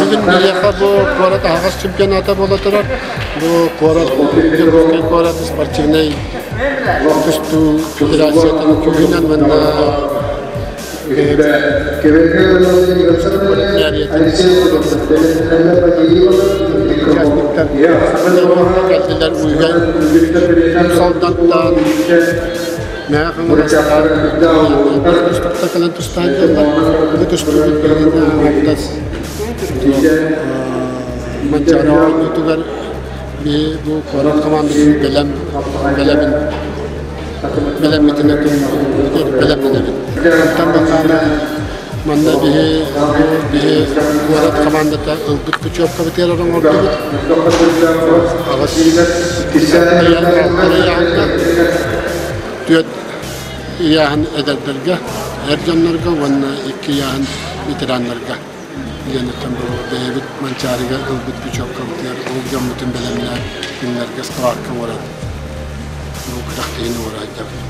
Бүгүн биһиэхэ бу куорат аһаҕас чемпионата буола турар. Бу куорат Дьокуускай куорат спортивнай тустуу федерациятын күүһүнэн уонна участниктар кэллилэр уйга Салдантан Мэҥэ Хаҥаластан кэлэн тустаан дьоннор бу тустуубут билигин аҥардас Манчаары оонньуутугар бу куорат хамаандатын бэлэм бэлэмин бэлэммитин бэлэмнэнэбит. Онтон бакаана манна биһи биһи куорат хамаандата ылбыт путевкабытыгар оҥордубут. Аҕыс ыйааһыҥҥа түөрт ыйааһын эдэрдэргэ, эр дьоннорго уонна икки ыйааһын ветераннарга диэн бэйэбит Манчаарыга ылбыт путевкабытыгар ол дьоммутун бэлэмнээн кинилэргэ справка оҥорон бу күрэхтэһиини уурайдыбыт.